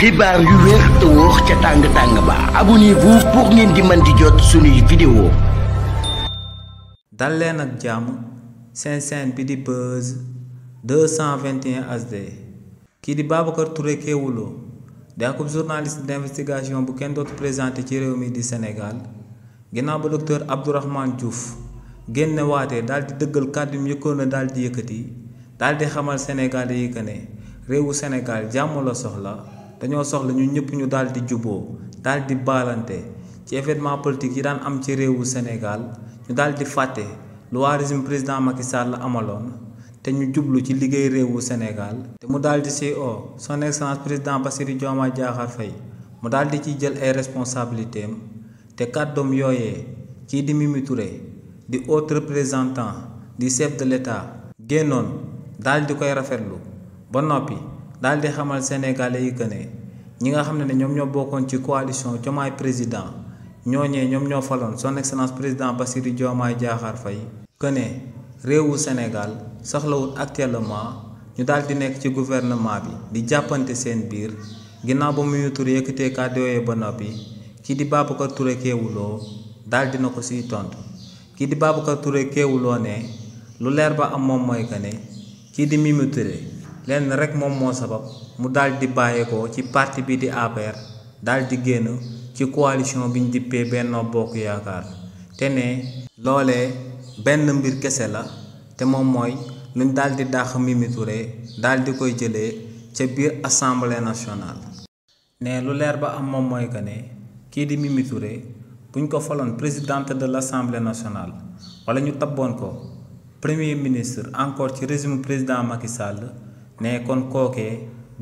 xibaar yu wér te wóor ca tàng ba abonnez-vous pour ngeen di mën di jot suñuy vidéo. dal leen ak jàmm seen chaîne bi di Buzz 221 HD. kii di Babacar Touré Kewoulo di akub journaliste d'investigation bu kenn dootu présenté ci réew mi di Sénégal ginnaaw ba docteur Abdourahmane Diouf génne waatee daal di dëggal kàddu yu yëkkoon na daal di yëkkati daal di xamal Sénégalais yi que ne réewu Sénégal jàmm la soxla. dañoo soxla ñu ñëpp ñu daal di juboo daal di baalante ci événement politique yi daan am ci réewu Sénégal ñu daal di fàtte lu waa régime président Macky Sall la amaloon te ñu jublu ci liggéey réewu Sénégal te mu daal di si son excellence président Bassirou Diomaye Diakhar Faye mu daal di ciy jël ay responsabilités am te kàddoom yooyee kii di Mimi Touré di haut représentant di chef de l'État génnoon daal di koy rafetlu ba noppi daal di xamal Sénégalais yi que ne ñi nga xam ne ñoom ñoo bokkoon ci coalition Diomaye président ñooñee ñoom ñoo faloon son excellence président Bassirou Diomaye Diakhar Faye que ne réewu Sénégal soxlawut actuellement ñu daal di nekk ci gouvernement bi di jàppante seen biir ginnaaw ba Mimi Touré yëkkatee kàddu yooyu ba noppi kii di Babacar Touré Kewoulo daal dina ko siy tontu kii di Babacar Touré Kewoulo ne lu leer ba am moom mooy que ne kii di Mimi Touré lenn rek moom moo sabab mu daal di bàyyeekoo ci parti bi di APR daal di génn ci coalition bi ñu dippee Benno Bokk Yaakaar te ne loolee benn mbir kese la te moom mooy luñ daal di dàq Mimi Touré daal di koy jëlee ca biir assemblée nationale. ne lu leer ba am moom mooy que ne kii di Mimi Touré buñ ko faloon présidente de l'assemblée nationale wala ñu tabboon ko premier ministre encore ci régime président Macky Sall. ne kon kookee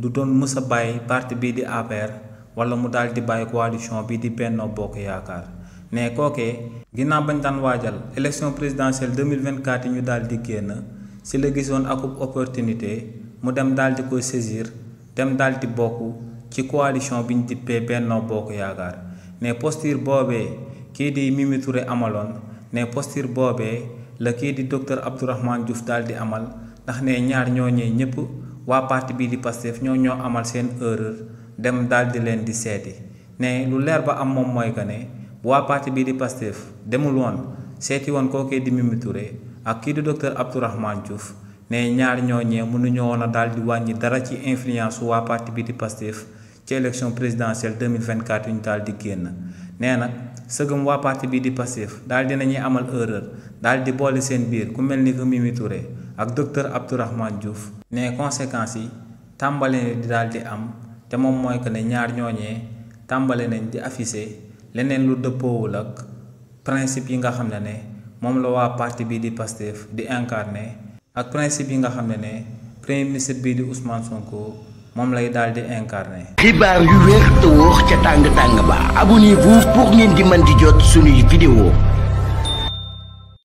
du doon mës a bàyyi parti bii di APR wala mu daal di bàyyi coalition bii di Benno Bokk Yaakaar ne kookee ginnaaw bañ daan waajal élection présidentielle 2024 yi ñu daal di génn si la gisoon akub opportunité mu dem daal di koy saisir dem daal di bokk ci coalition bi ñu dippee Benno Bokk Yaakaar ne posture boobee kii di Mimi Touré amaloon ne posture boobee la kii di docteur Abdourahmane Diouf daal di amal ndax ne ñaar ñooñee ñëpp waa parti bii di Pastef ñoo amal seen erreur dem daal di leen di seeti ne lu leer ba am moom mooy que ne waa parti bii di Pastef demul woon seeti woon kookee di Mimi Touré ak kii di docteur Abdourahmane Diouf ne ñaar ñooñee mënuñoo woon a daal di wàññi dara ci influence waa parti bii di Pastef ci élection présidentielle 2024 yu ñu daal di génn nee nag sëgëm waa parti bii di Pastef daal di nañuy amal erreur daal di boole seen biir ku mel ni que Mimi Touré ak docteur Abdourahmane Diouf ne conséquences yi tàmbale di daal di am te moom mooy que ne ñaar ñooñee tàmbale nañ di afficher leneen lu dëppoowul ak principe yi nga xam ne moom la waa parti bii di Pastef di incarné ak principe yi nga xam ne premier ministre bii di Ousmane Sonko moom lay daal di incarné. xibaar yu wér te wóor ca tàng ba abonnez-vous pour ngeen di mën di jot suñuy vidéo.